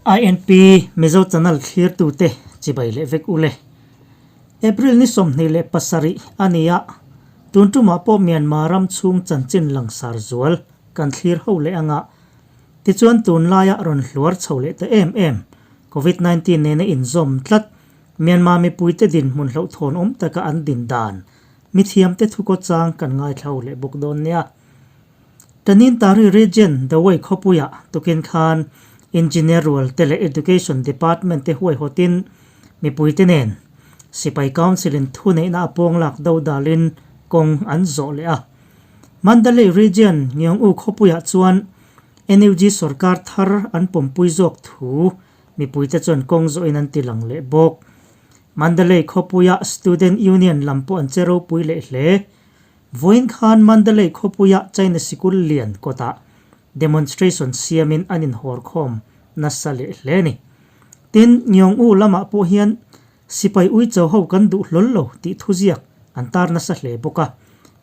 INP Mizo Channel thlirtute chibai leh vek ule. April ni 27 a ni a, tun tumah pawh Myanmar ram chhung chanchin langsar zual kan thlir ho leh anga tichuan tunlaia rawn hluar chho leh ta em em Covid 19 nena inzawm tlat Myanmar mipuite dinhmun hlauhthawn awm taka an din dan mithiamte thukaw chang kan ngaithla ho leh bawk dawn nia. Tanintari Region Dawei khawpuiah tukin khan Engineer rual te leh Education Department te huaihawtin mipuite nen Sipai Council in thuneihna a pawng lak do dalin kawng an zawh leh a. Mandalay Region Ngiong-u khawpuiah chuan NUG sorkar thar an pawmpui zawk thu mipuite chuan kawng zawhin an ti lang leh bawk. Mandalay khawpuia Student Union lam pawh an che ropui leh hle. Vawiin khan Mandalay khawpuia China sikul lian kawtah demonstration siamin an inhawrkhawm nasa leh hle a ni. Tin, Ngiong-u lamah pawh hian sipai uicho ho kan duh hlawl lo tih thuziak an tar nasa hle bawk a.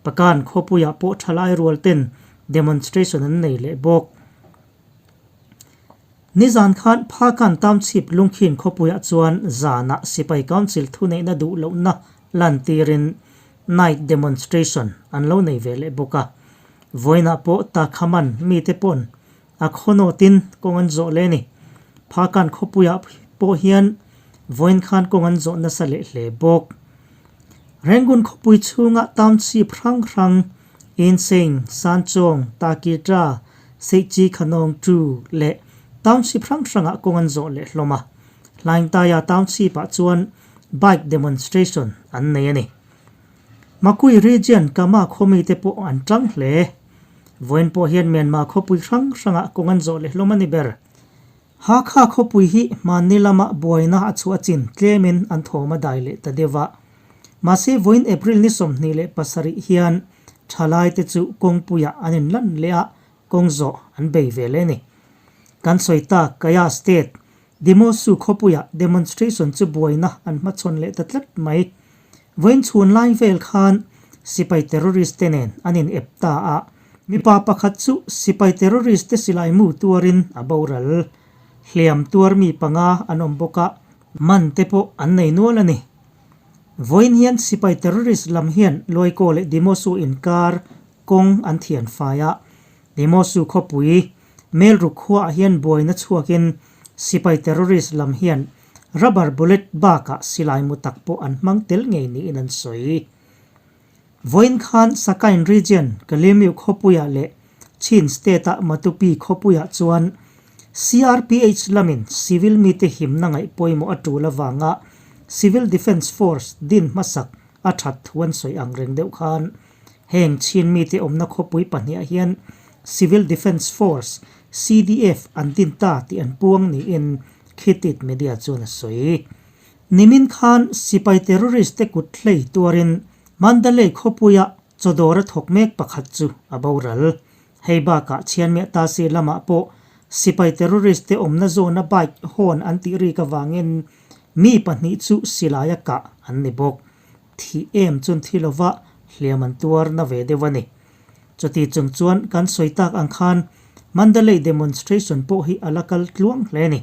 Pakan khawpuiah pawh thalai rual ten demonstration an nei leh bawk. Nizan khan Phakan Township Lungkhin khawpuiah chuan zanah Sipai Council thuneihna duh lohna lantirin night demonstration an lo nei ve leh bawk a. Vawiinah pawh Takhaman mite pawn a khawnawtin kawng an zawh leh a ni. Phakan khawpuiah pawh hian vawiin khan kawng an zawh nasa leh hle bawk. Rangoon khawpui chhunga township hrang hrang Insein, Sanchawng, Takitra, Seihchi Khanawng Tu leh township hrang hrangah kawng an zawh leh hlawm a. Hlaingtaia township-ah chuan bike demonstration an nei a ni. Makui region Kama khawmite pawh an tang hle. Vawiin pawh hian Myanmar khawpui hrang hrangah kawng an zawh leh hlawm a ni ber. Hakha khawpui hi hmanni lama buaina a chhuah chin tlemin an thawm a dai leh ta deuh a. Mahse vawiin April ni 27 hian thalaite chu kawngpuiah an inlan leh a, kawng zawh an bei ve leh a ni. Kan sawi tak Kaya State, Dimosu khawpuiah demonstration chu buaina an hmachhawn leh ta tlat mai. Vawiin chhun lai vel khan sipai terrorist te nen an in ep ta a, mipa pakhat chu sipai terrorist te silai mu tuarin a boral. Hliam tuar mi panga an awm bawk a, man te pawh an nei nual a ni. Vawiin hian sipai terrorist lam hian Luaikaw leh Dimosu inkar kawng an thian fai a, Dimosu khawpui Melruk khuaah hian buaina chhuakin sipai terrorist lam hian Rubber bullet bakah silai mu tak pawh an hmang tel ngei niin an sawi. Vawiin khan Sakain region Kalemiu khawpuiah leh Chin state-a Matupi khawpuiah chuan CRPH lamin civil mite himna ngaih pawimawh a tul avanga Civil Defence Force din hmasak a that thu an sawi ang reng deuh khan heng Chin mite awmna khawpui pahniah hian Civil Defence Force, CDF, an din ta tih an puang niin Khitit media chuan a sawi. Nimin khan sipai terrorist te kut hlei tuarin Mandalay khawpuia chawdawr a thawk mek pakhat chu a boral. Hei bakah Chhianmiah Tasi lamah pawh sipai terrorist te awmna zawna bike hawn an tih rik avangin mi pahnih chu silaia kah an ni bawk. Thih em chun thi lova hliam an tuar na ve deuh a ni. Chuti chung chuan kan sawi tak ang khan Mandalay demonstration pawh hi a la kal tluang hle a ni.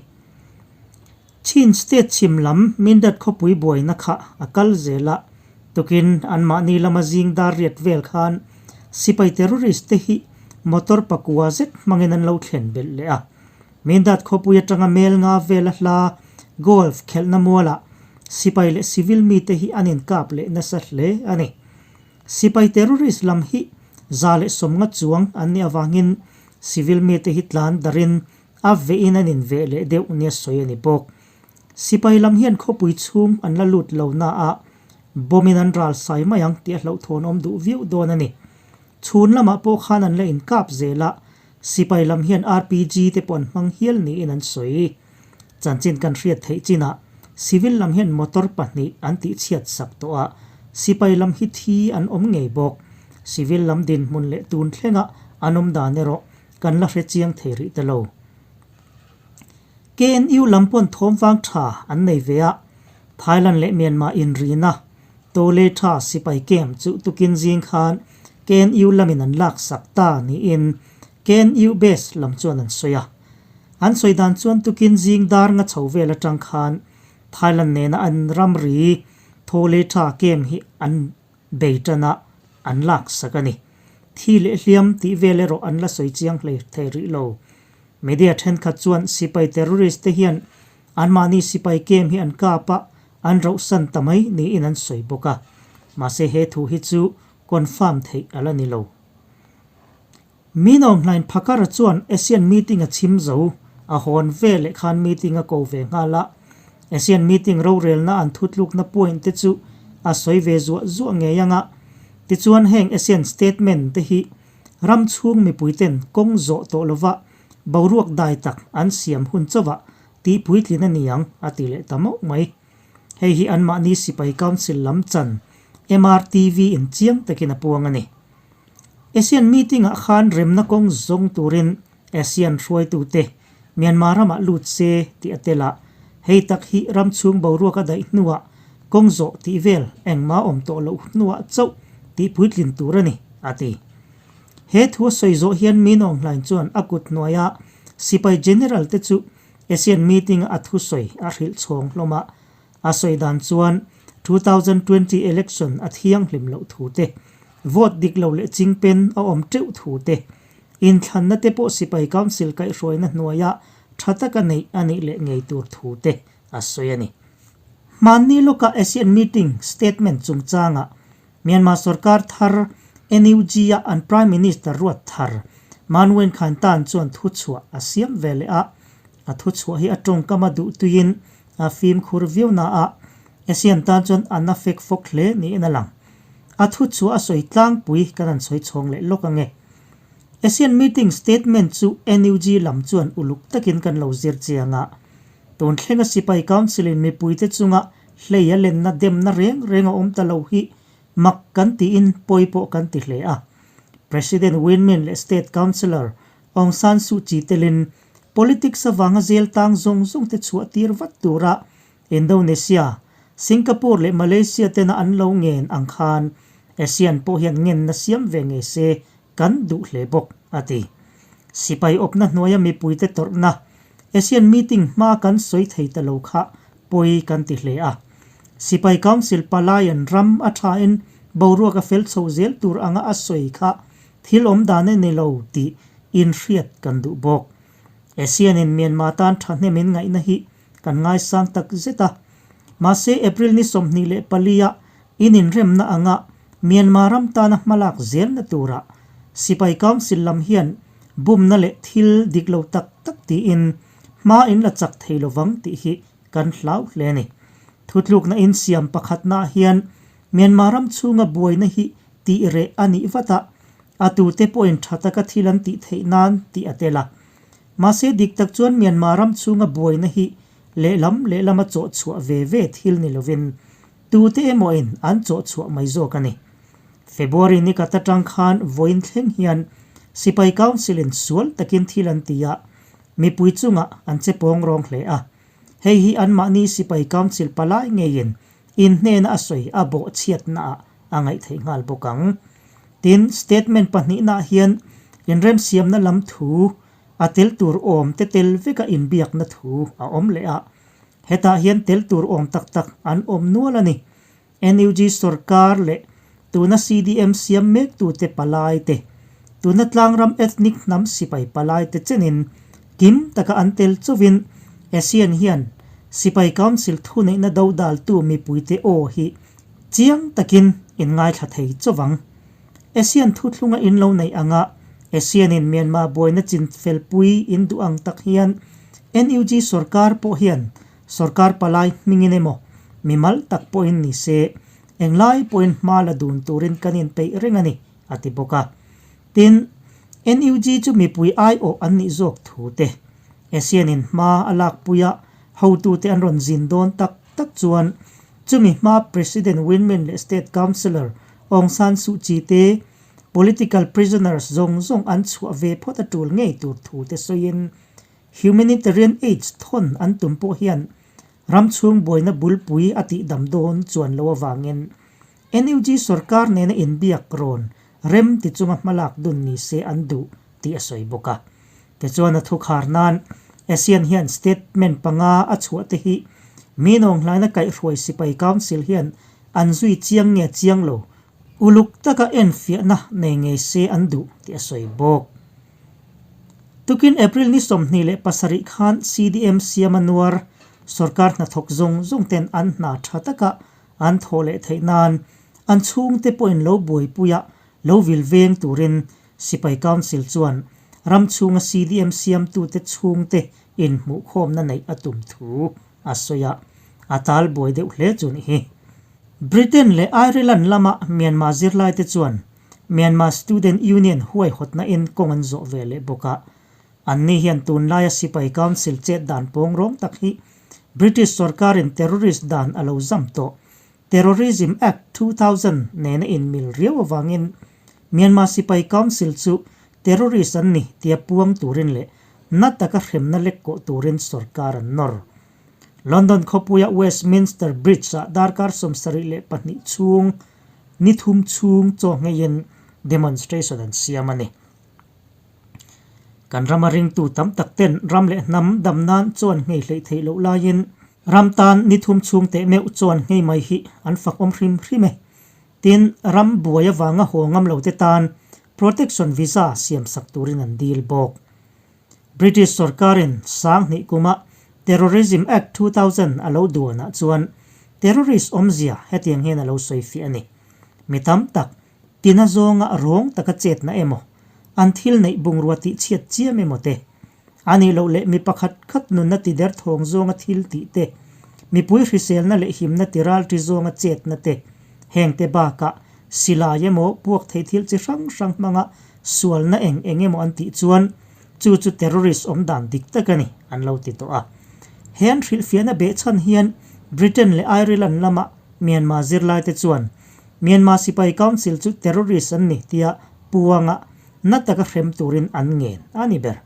Chin state chhim lam Mindat khawpui buaina kha a kal zel a, tukin anmahni lama zing dar riat vel khan sipai terrorist te hi motor pakua zet hmangin an lo thlen belh leh a. Mindat khawpui atanga mel nga vela hla golf khelhna mualah sipai leh civil mite hi an inkap leh nasa hle a ni. Sipai terrorist lam hi 150 chuang an nih avangin civil mite hi tlan darin a vehin an inveh leh deuh nia sawi a ni bawk. Sipai lam hian khawpui chhung an la lut lo na a, bomb in an ral sai mai ang tih a hlauhthawn awm duh viau dawn a ni. Chhun lamah pawh khan an la inkap zel a, sipai lam hian RPG te pawh an hmang hial niin an sawi. Chanchin kan hriat theih chinah civil lam hian motor pahnih an tihchhiat sak tawh a, sipai lam hi thi an awm ngei bawk. Civil lam dinhmun leh tun thlenga an awm dan erawh kan la hre chiang thei rih ta lo. KNU lam pawn thawm vang tha an nei ve a, Thailand leh Myanmar inrina Tole tha sipai camp chu tukin zing khan KNU lamin an laksak ta niin KNU base lam chuan an sawi a. An sawi dan chuan tukin zing dar nga chho vel atang khan Thailand nena an ramri thaw leh tha kem hi an bei tan a, an lak sak a ni. Thi leh hliam tih vel erawh an la sawi chiang hlei thei rih lo. Media thenkhat chuan sipai terrorist te hian anmahni sipai kem hi an kap a, an rohsan ta mai niin an sawi bawk a. Mahse he thu hi chu confirm theih a la ni lo. Minawm hlain Phakara chuan ASEAN meeting a chhim zo, a hawn ve leh khan meeting a ko ve nghal a. ASEAN meeting rorelna an thutlukna point te chu a sawi ve zuah zuah ngei ang a. Tichuan heng ASEAN statement te hi ram chhung mipui ten kawng zawh tawh lova boruak dai tak an siam hun chauhah tih puitlin a ni ang a ti leh ta mauh mai. Hei hi anmahni sipai council lam chan MRTV in chiang takin a puang a ni. ASEAN meeting-ah khan remna kawng zawng turin ASEAN hruaitute Myanmar ramah lut se tih a tel a, hei tak hi ram chhung boruak a daih hnuah kawng zawh tih vel engmah awm tawh loh hnuah chauh tih puitlin tur a ni, a ti. He thu a sawi zawh hian Min Aung Hlaing chuan a kut hnuaia sipai general te chu ASEAN meeting-a a thusawi a hrilh chhawng hlawm a, A sawi dan chuan 2020 election a thianghlim loh thu te, vote dik lo leh chingpen a awm teuh thu te, inthlanna te pawh sipai council kaihhruaina hnuaia tha taka neih a nih leh ngei tur thu te a sawi a ni. Hmanni lawka ASEAN meeting statement chungchangah Myanmar sorkar thar NUG-a an Prime Minister ruat thar Mahn Win Khain Tan chuan thuchhuah a siam ve leh a, a thuchhuah hi a tawngkam a duh tuiin A fimkhur viau na a, ASEAN tan chuan an a fek fawk hle niin a lang. A thu chu a sawi tlangpui kan han sawi chhawng leh lawk ange. ASEAN meeting statement chu NUG lam chuan uluk takin kan lo zir chiang a. Tun thlenga Sipai Council in mipuite chunga hlei a lenna demna reng reng a awm ta lo hi mak kan tiin pawi pawh kan ti hle a. President Win Myint leh State Councillor Aung San Suu Kyi telin Politics avanga zel tang zawng zawng te chhuah tir vat tura Indonesia, Singapore leh Malaysia tena an lo ngen ang khan ASEAN pawh hian ngenna siam ve ngei se kan duh hle bawk, a ti. Sipai awpna hnuaia mipuite tawrhna ASEAN meeting hma kan sawi thei ta lo kha pawi kan ti hle a. Sipai Council palaian ram a thain boruak a fel chho zel tur anga a sawi kha Thil awm dan a ni lo tih inhriat kan duh bawk. ASEAN in Myanmar tan thahnem in ngaihna hi kan ngaisang tak zet a. Mahse April ni 24 ah in inremna anga Myanmar ram tana hmalak zelna turah Sipai Council lam hian bumna leh thil dik lo tak tak tiin hma in la chak thei lovang tih hi kan hlau hle a ni. Thutlukna insiam pakhatnaah hian Myanmar ram chhunga buaina hi tih reh a nih vat a, a tute pawhin tha taka thil an tih theih nan tih a tel a. Mahse dik tak chuan Myanmar ram chhunga buaina hi lehlam lehlama chawh chhuah ve ve thil ni lovin tute emawin an chawh chhuah mai zawk a ni. February ni kat atang khan vawiin thleng hian Sipai Council in sual takin thil an ti a, mipui chungah an che pawng rawng hle a. Hei hi anmahni Sipai Council palai ngeiin In hnena a sawi a bawh chhiatnaah a ngaih theih nghal bawk ang. Tin, statement pahnihnaah hian inremsiamna lam thu, a tel tur awm te tel veka inbiakna thu a awm leh a. Hetah hian tel tur awm tak tak an awm nual a ni. NUG sorkar leh tuna CDM siam mektute palai te, tuna tlangram ethnic hnam sipai palai te chenin kim taka an tel chauhin ASEAN hian Sipai Council thuneihna dodaltu mipuite aw hi chiang takin in ngaithla thei chauh ang. ASEAN thuthlunga in lo neih anga ASEAN-in Myanmar buaina chinfelpui in duh ang tak hian NUG sorkar pawh hian sorkar palai hmingin emaw mimal tak pawhin ni se englai pawhin hma la dun turin kan inpeih reng a ni, a ti bawk a. Tin, NUG chu mipui aiawh an nih zawk thu te, ASEAN-in hma a lakpuia hotute an rawn zin dawn tak tak chuan chumi hma President Win Myint leh State Counsellor Aung San Suu Kyi te political prisoners zawng zawng an chhuah ve phawt a tul ngei tur thu te sawiin humanitarian aids thawn an tum pawh hian ram chhung buaina bulpui a tihdam dawn chuan lo avangin NUG sorkar nena inbiak rawn rem ti chunga hmalak dun ni se an duh tih a sawi bawk a. Tichuan a thukhar nan ASEAN hian statement panga a chhuah te hi mi nawnghlaina kaihhruai sipai council hian an zui chiang nge chiang lo, uluk taka enfiahna nei ngei se an duh tih a sawi bawk. Tukin April ni 27 khan CDM siama nuar sorkar hnathawk zawng zawng ten an hna tha taka an thawh leh theih nan an chhungte pawhin lo buaipuia lo vil veng turin Sipai Council chuan ram chhunga CDM siamtute chhungte inhmuhkhawmna neih a tum thu a sawi a, a tal buai deuh hle chu ni hi. Britain leh Ireland lama Myanmar zirlaite chuan Myanmar Student Union huaihawtna in kawng an zawh ve leh bawk a, anni hian tunlaia Sipai Council chet dan pawng rawng tak hi British sorkarin terrorist dan a lo zam tawh Terrorism Act 2000 nena inmil riau avangin Myanmar Sipai Council chu terrorist an ni tia puang turin leh na taka hremna lek kawh turin sorkar an nawr. London khawpuia Westminster Bridge-ah darkar 72 chhung ni thum chhung chaw ngheiin demonstration an siam a ni. Kan rama ringtu tam tak ten ram leh hnam dam nan chuan nghei hleih theih loh laiin ram tan ni thum chhung teh meuh chuan nghei mai hi an fak awm hrim hrim e. Tin, ram buai avanga haw ngam lo te tan protection visa siam sak turin an dil bawk. British sorkarin 2000 kuma Terrorism Act 2000 a lo duanah chuan terrorist awmzia hetiang hian a lo sawi fiah a ni. Mi tam tak Tina zawnga rawng taka chetna emaw, an thil neih bungrua tih chhiat chiam emaw te, a nih loh leh mi pakhat khat nunna ti der thawng zawnga thil tih te, mipui hriselna leh himna ti ralṭi zawnga chetna te, hengte bakah silai emaw puak thei thil chi hrang hrang hmanga sualna eng eng emaw an tih chuan chu chu terrorist awm dan dik tak a ni, an lo ti tawh a. He an hrilhfiahna behchhan hian Britain leh Ireland lama Myanmar zirlaite chuan Myanmar Sipai Council chu terrorist an ni tia puanga na taka hrem turin an ngen a ni ber.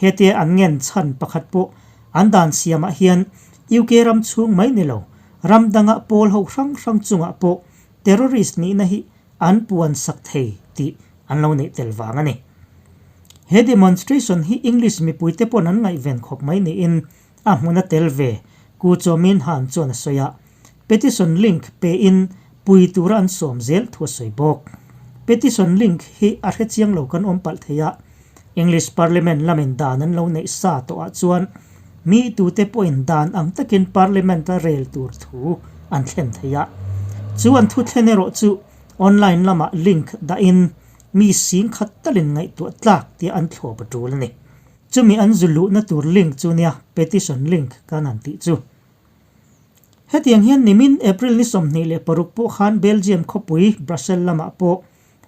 Hetia an ngen chhan pakhat pawh an dan siamah hian UK ram chhung mai ni lo, ram danga pawl ho hrang hrang chungah pawh terrorist nihna hi an puan sak thei tih an lo neih tel vang a ni. He demonstration hi English mipuite pawn an ngaihven khawp mai niin a hmun a tel ve, Ku Chaw Min Han chuan a sawi a. Petition link pe in pui tura an sawm zel thu a sawi bawk. Petition link hi a hre chiang lo kan awm palh thei a, English Parliament lamin dan an lo neih sa tawh ah chuan mi tute pawhin dan ang takin Parliament a rel tur thu an thlen thei a. Chu an thu thlen erawh chu online lamah link dahin mi sing khat talin ngaihtuah tlak tia an thlawp a tul a ni. Chumi an zu luhna tur link chu nia petition link kan han tih chu. Hetiang hian nimin April ni 26 pawh khan Belgium khawpui Brussels lamah pawh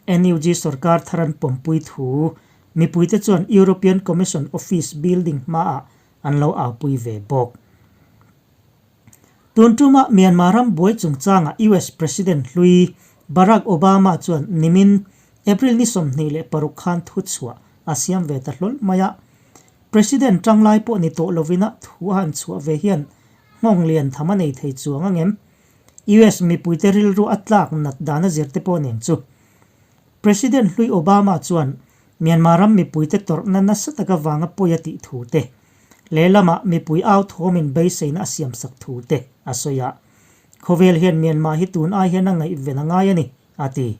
NUG sorkar thar an pawmpui thu mipuite chuan European Commission office building hmaah an lo aupui ve bawk. Tun tuma Myanmar ram buai chungchangah US President hlui Barack Obama chuan nimin April ni 26 khan thuchhuah a siam ve ta hlawl mai a. President tanglai pawh ni tawh lovin a thu a han chhuah ve hian nghawng lian tham a nei thei chuang ang em? US mipuite rilru a tlak nat dan a zir te pawh nen chu. President hlui Obama chuan Myanmar ram mipuite tawrhna nasa taka vanga pawi a tih thu te, lehlamah mipui au thawmin beiseina a siamsak thu te a sawi a. Khawvel hian Myanmar hi tun ai hian a ngaihven a ngai a ni, a ti.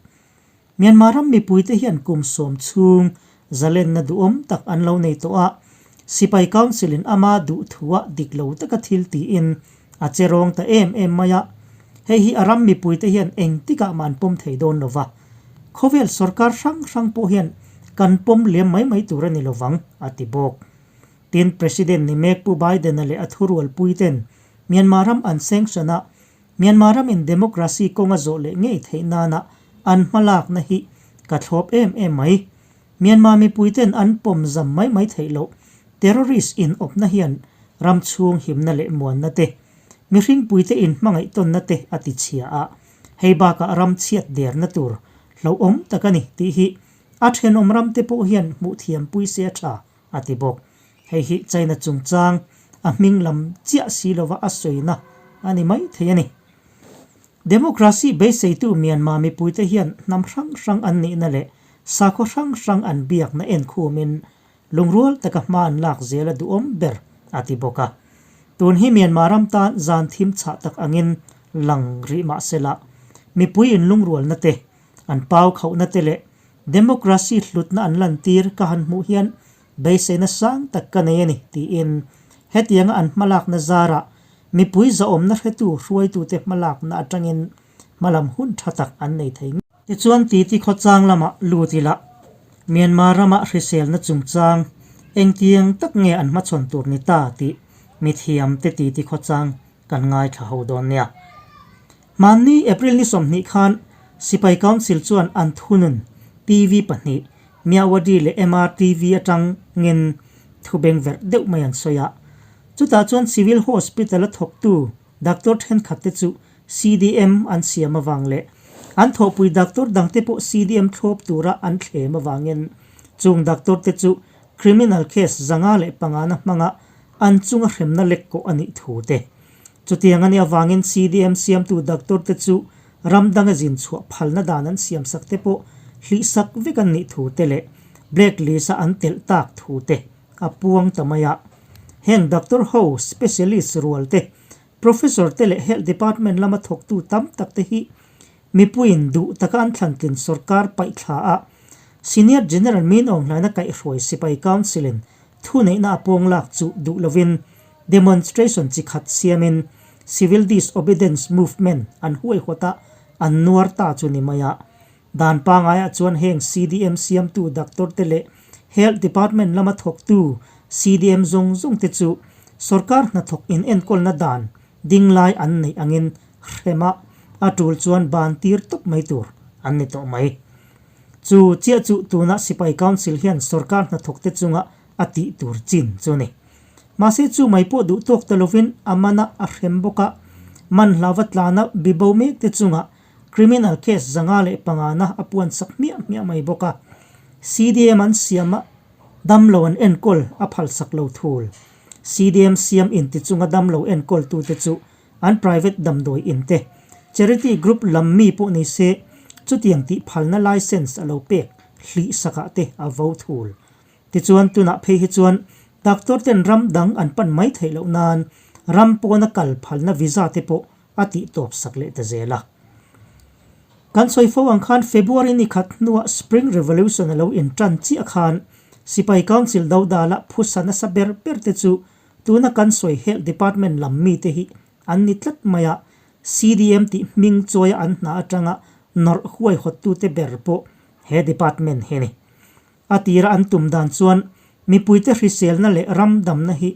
Myanmar ram mipuite hian kum sawm chhung zalenna duhawm tak an lo nei tawh a, Sipai Council in ama duh thua dik lo taka thil tiin a che rawng ta em em mai a, hei hi a ram mipuite hian engtikah mah an pawm thei dawn lo va, khawvel sorkar hrang hrang pawh hian kan pawm liam mai mai tur a ni lovang, a ti bawk. Tin, President ni mek Pu Biden-a leh a thurualpuiten Myanmar ram an sanction a, Myanmar ramin democracy kawnga zawh leh ngei theih nana an hmalakna hi ka thlawp em em mai. Myanmar mipuiten an pawm zam mai mai theih loh terrorist in awpna hian ram chhung himna leh muanna te, mihringpuite in hmangaih tawnna te a ti chhia a, hei bakah ram chhiat derna tur hlauhawm tak a ni tih hi a thenawm ram te pawh hian hmuh thiam pui se a tha a ti bawk. Hei hi China chungchang a hming lam chiah si lova a sawina a ni mai thei a ni. Democracy beiseitu Myanmar mipuite hian hnam hrang hrang an nihna leh sakhaw hrang hrang an biakna enkhumin lungrual taka hma an lak zel a duhawm ber, a ti bawk a. Tun hi Myanmar ram tan zan thim chhah tak angin lang rih mah sela, mipui inlungrualna te, an pau khauhna te leh democracy hlutna an lantir ka han hmuh hian beiseina sang tak ka nei a ni, tiin hetianga an hmalakna zarah mipui zahawmna hretu hruaitute hmalakna atangin hmalam hun tha tak an nei thei ngei. Tichuan titi khawchang lamah lut ila, Myanmar rama hriselna chungchang engtiang tak nge an hmachhawn tur ni ta tih mithiamte titi khawchang kan ngaithla ho dawn nia. Hmanni April ni 20 khan Sipai Council chuan an thunun TV pahnih Myawaddy leh MRTV atangin thu bengverh deuh mai an sawi a. Chutah chuan Civil Hospital-a thawktu Doctor thenkhatte chu CDM an siam avang leh an thawhpui doctor dangte pawh CDM thlawp tura an thlem avangin chung doctor te chu criminal case 505 na hmanga an chunga hremna lek kawh a nih thu te. Chutiang a nih avangin CDM siamtu doctor te chu ram danga zin chhuah phalna dan an siamsak te pawh hlihsak vek an nih thu te leh black list a an telh tak thu te a puang ta mai a. Heng doctor ho specialist rual te Professor te leh Health Department lama thawktu tam tak te hi mipuiin duh taka an thlantlin sorkar paihthla a Senior General Min Aung Hlaina kaihhruai sipai Council in thuneihna a pawng lak chu duh lovin demonstration chi khat siamin Civil Disobedience Movement an huaihawt a an nuar ta chu ni mai a. Dan pangaiah chuan heng CDM siamtu doctor te leh Health Department lama thawktu CDM zawng zawng te chu sorkar hnathawk in enkawlna dan ding lai an neih angin hrema a tul chuan ban tir tawp mai tur an ni tawh mai. Chu chiah chu tuna Sipai Council hian sorkar hnathawk te chunga a tih tur chin chu ni. Mahse chu mai pawh duh tawk ta lovin a mana a hrem bawk a, man hlauva tlana bibo mek te chunga Criminal case 505 na a puan sak hmiah hmiah mai bawk a, CDM an siam a, damlo an enkawl a phal sak lo thul. CDM siam inti chunga damlo enkawl tute chu an private damdawi in te, charity group lam mi pawh ni se chutiang tih phalna license a lo pek hlih sakah te a vo thul. Tichuan tunah phei hi chuan doctor ten ram dang an pan mai theih loh nan ram pawna kal phalna visa te pawh a tih tawp sak leh ta zel a. Kan sawi fo ang khan February ni khat hnuah Spring Revolution a lo intan chiah khan Sipai Council dodala phusa nasa ber ber te chu tuna kan sawi Health Department lam mite hi an ni tlat mai a, CDM tih hming chawia an hna atanga nawrh huaihawttute ber pawh he department hi a ni. A tira an tum dan chuan mipuite hriselna leh ram damna hi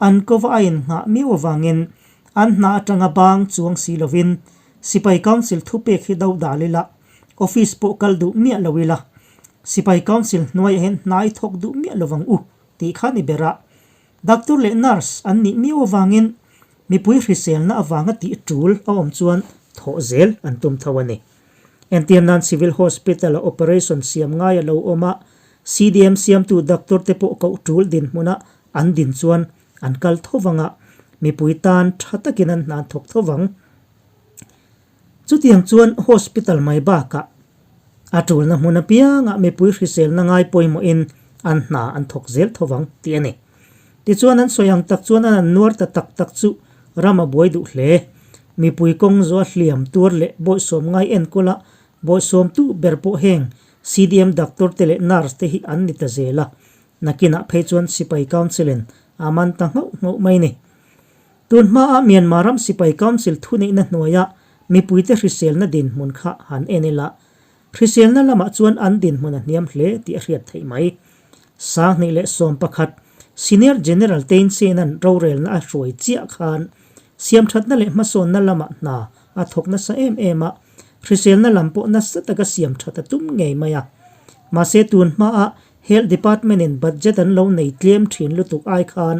an kova a inngah miau avangin an hna atanga bang chuang si lovin Sipai Council thupek hi do dal ila, office pawh kal duh miah lo ila, Sipai Council hnuaiah hian hna i thawk duh miah lovang u tih kha ni ber a. Doctor leh nurse an nih miau avangin mipui hriselna avanga tih tul a awm chuan thawh zel an tum tho a ni. Entir nan Civil Hospital-a operation siam ngai a lo awm a, CDM siamtu doctor te pawh koh tul dinhmuna an din chuan an kal tho vang a, mipui tan tha takin an hna thawk tho vang. Chutiang chuan hospital mai bakah a tulna hmun apiangah mipui hriselna ngai pawimawhin an hna an thawk zel tho vang tih a ni. Tichuan an sawi ang tak chuan an an nuar ta tak tak chu ram a buai duh hle. Mipui kawng zuah hliam tuar leh bawihsawm ngai enkawl a bawihsawmtu ber pawh heng CDM doctor te leh nurse te hi an ni ta zel a, nakinah phei chuan sipai council in a man ta nghauh nghauh mai ni. Tun hmaa Myanmar ram sipai council thuneihna hnuaia mipuite hriselna dinhmun kha han en ila, Hriselna lamah chuan an dinhmun a hniam hle tih a hriat theih mai. 2011 Senior General Thein Sein-a'n rorelna a hruai chiah khan siamthatna leh hmasawnna lamah hna a thawk nasa em em a, hriselna lam pawh nasa taka siamthat a tum ngei mai a. Mahse tun hmaa Health Department-in budget an lo nei tlem thin lutuk ai khan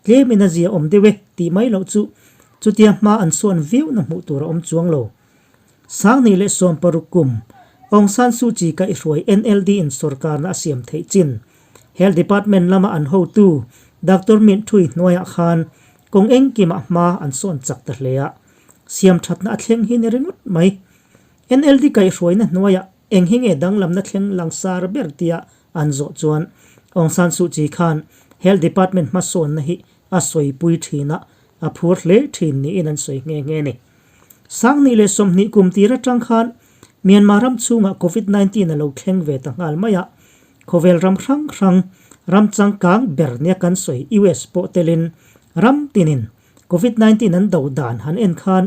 tlemin a zia awm deuh e tih mai loh chu chutia hma an sawn viauna hmuh tur a awm chuang lo. 2016 kum, Aung San Suu Kyi kaihhruai NLD in sorkarna a siam theih chin. Health Department lama an hotu Doctor Myint Thui hnuaiah khan kawng engkimah hma an sawn chak ta hle a, siam thatna a thleng hi ni ringawt mai. NLD kaihhruaina hnuaiah eng hi nge danglamna thleng langsar ber tia an zawh chuan. Aung San Suu Kyi khan Health Department hmasawnna hi a sawipui thin a, a phur hle thin niin an sawi nghe nghe a ni. 2020 kum tir atang khan Myanmar ram chhungah Covid 19 a lo thleng ve ta nghal mai a, khawvel ram hrang hrang ram changkang ber nia kan sawi US pawh telin ram tinin Covid 19 an do dan han en khan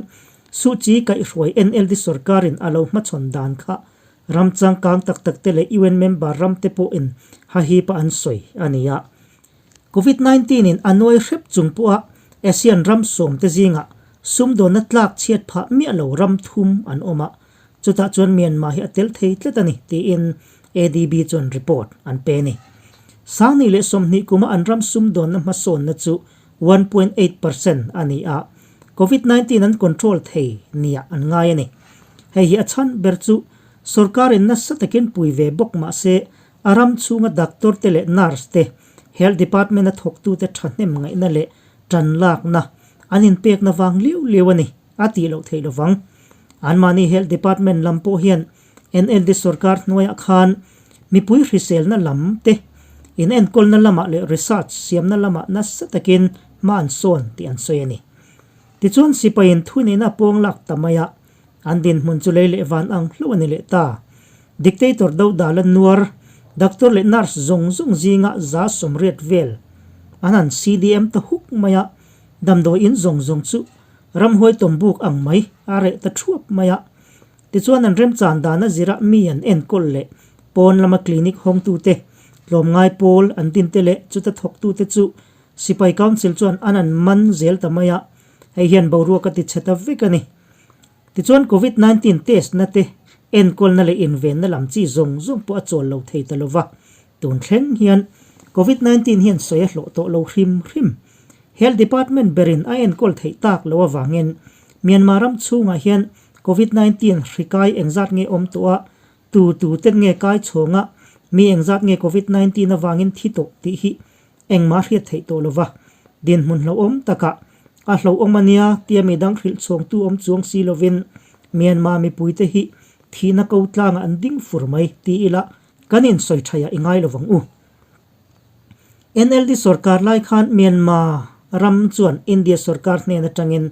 Suu Kyi kaihhruai NLD sorkarin a lo hmachhawn dan kha ram changkang tak tak te leh UN member ram te pawhin hahipa an sawi a ni a. Covid 19 in a nuai hrep chung pawha ASEAN ram sawmte zingah sumdawnna tlak chhiat phah miah lo ram thum an awm a, chutah chuan Myanmar hi a tel thei tlat a ni tiin ADB chuan report an pe a ni. 2020 kuma an ram sumdawnna hmasawnna chu 1.8% a ni a, Covid 19 an control thei nia an ngai a ni. Hei hi a chhan ber chu sorkarin nasa takin pui ve bawk mah se A ram chhunga doctor te leh nurse te, health department a thawktute thahnem ngaihna leh tan lakna an inpekna vang liau liau a ni, a tih loh theih lovang. Anmahni health department lam pawh hian NLD sorkar hnuaiah khan mipui hriselna lam te, inenkawlna lamah leh research siamna lamah nasa takin hma an sawn tih an sawi a ni. Tichuan sipaiin thuneihna a pawng lak ta mai a, An dinhmun chu lei leh van ang hlauh a ni leh ta. Dictator dodal a nuar, doctor leh nurse zawng zawng zinga 80% vel an han CDM ta huk mai a, damdawi in zawng zawng chu ramhuai tawmbuk ang mai a reh ta thuap mai a. Tichuan an remchan dan a zirah mi an enkawl leh pawn lama clinic hawngtute, tlawmngai pawl an dinte leh chuta thawktute chu sipai council chuan an an man zel ta mai a, hei hian boruak a tichhe ta vek a ni. Tichuan Covid 19 test na te, enkawlna leh invenna lam chi zawng zawng pawh a chawl lo thei ta lova, tun thleng hian Covid 19 hian sawi a hlawh tawh lo hrim hrim. Health Department berin a enkawl theih tak lo avangin Myanmar ram chhungah hian Covid 19 hri kai engzat nge awm tawh a, tu tu ten nge kai chhawnga mi engzat nge Covid 19 avangin thi tawh tih hi Engmah hriat theih tawh lova, dinhmun hlauhawm takah a hlauhawm a nia tia midang hrilh chhawngtu awm chuang si lovin Myanmar mipuite hi thihna ko tlangah an ding fur mai ti ila kan insawi thaiah i ngai lovang u. NLD sorkar lai khan Myanmar ram chuan India sorkar hnen atangin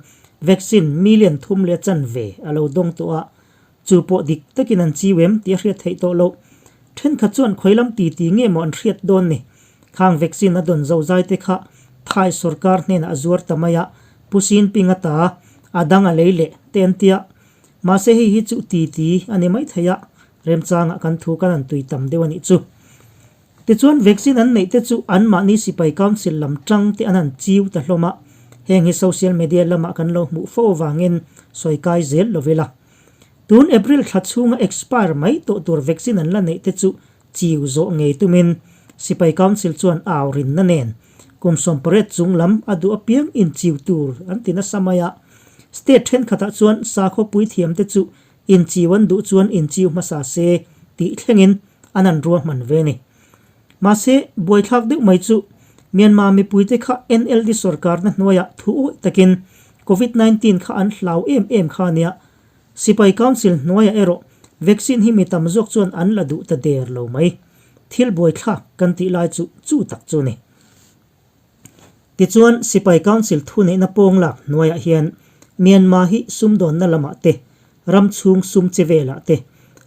vaccine million thum leh chanve a lo dawng tawh a, Chu pawh dik takin an chiu em tih a hriat theih tawh loh. Thenkhat chuan khawilam ti ti nge maw an hriat dawn ni. Khang vaccine a dawn zozai te kha Thai sorkar hnenah a zuar ta mai a, Pu Xinping a ta, a dang a lei leh te an tia. Mahse hei hi chu ti ti a ni mai thei a, remchangah kan thu kan han tui tam deuh a nih chu. Tichuan vaccine an neih te chu anmahni sipai council lam tang te an han chiu ta hlawm a, heng hi social media lamah kan lo hmuh fo avangin sawi kai zel lo ila. Tun April thla chhunga expire mai tawh tur vaccine an la neih te chu chiu zawh ngei tumin Sipai Council chuan au rinna nen kum 18 chung lam a duh apiang inchiu tur an ti nasa mai a. State thenkhatah chuan sakhaw puithiam te chu inchiu an duh chuan inchiu hmasa se tih thlengin an an ruahman ve ni. Mahse, buaithlak deuh mai chu Myanmar mipuite kha NLD sorkarna hnuaiah thu awih takin Covid 19 kha an hlau em em kha ania. Sipai Council hnuaiah erawh vaccine hi mi tam zawk chuan an la duh ta der lo mai. Thil buaithlak kan tih lai chu chu tak chu ni. Tichuan, Sipai Council thuneihna pawng lak hnuaiah hian Myanmar hi sumdawnna lamah te, ram chhung sum che velah te,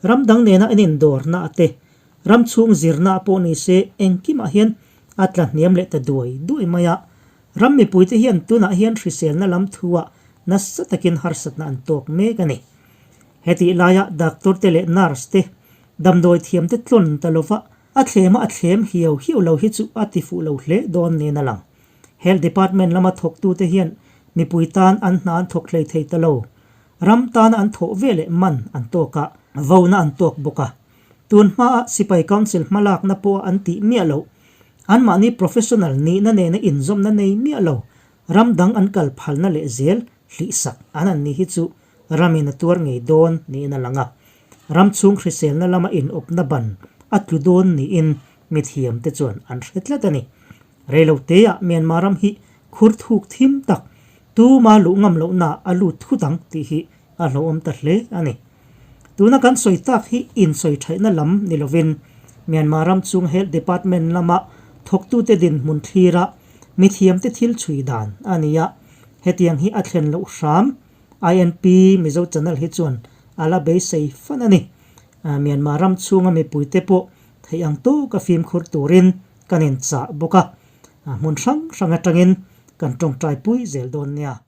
ram dang nena an indawrnaah te, ram chhung zirnaah pawh ni se engkimah hian a tla hniam leh ta duai duai mai a. Ram mipuite hian tunah hian hriselna lam thuah nasa takin harsatna an tawk mek a ni. Hetih laia doctor te leh nurse te, damdawi thiamte tlawn ta lova A thlema a thlem hiau hiau lo hi chu a ti fuh lo hle dawn niin a lang. Health Department lama thawktute hian mipui tan an hna an thawk hlei thei ta lo. Ram tana an thawh ve leh man an tawk a, vona an tawk bawk a. Tun hmaa Sipai Council hmalakna pawha an tih miah loh, anmahni professional nihna nena inzawmna nei miah lo ram dang an kal phalna leh zel hlihsak an an ni hi chu ramin a tuar ngei dawn niin a lang a. Ram chhung hriselna lama inawpna ban a tlu dawn niin mithiamte chuan an hre tlat a ni. Reiloteah Myanmar ram hi khur thuk thim tak, tuma luh ngam lohna a lut thut ang tih hi a hlauhawm ta hle a ni. Tuna kan sawi tak hi insawi thaihna lam ni lovin Myanmar ram chhung Health Department lama Thawktute dinhmun thlira mithiamte thil chhui dan a ni a, hetiang hi a thlen loh hram. INP Mizo Channel hi chuan a la beisei fan a ni. Myanmar ram chhunga mipuite pawh theih ang tawka fimkhur turin kan inchah bawk a, hmun hrang hrang atangin kan tawngtaipui zel dawn nia.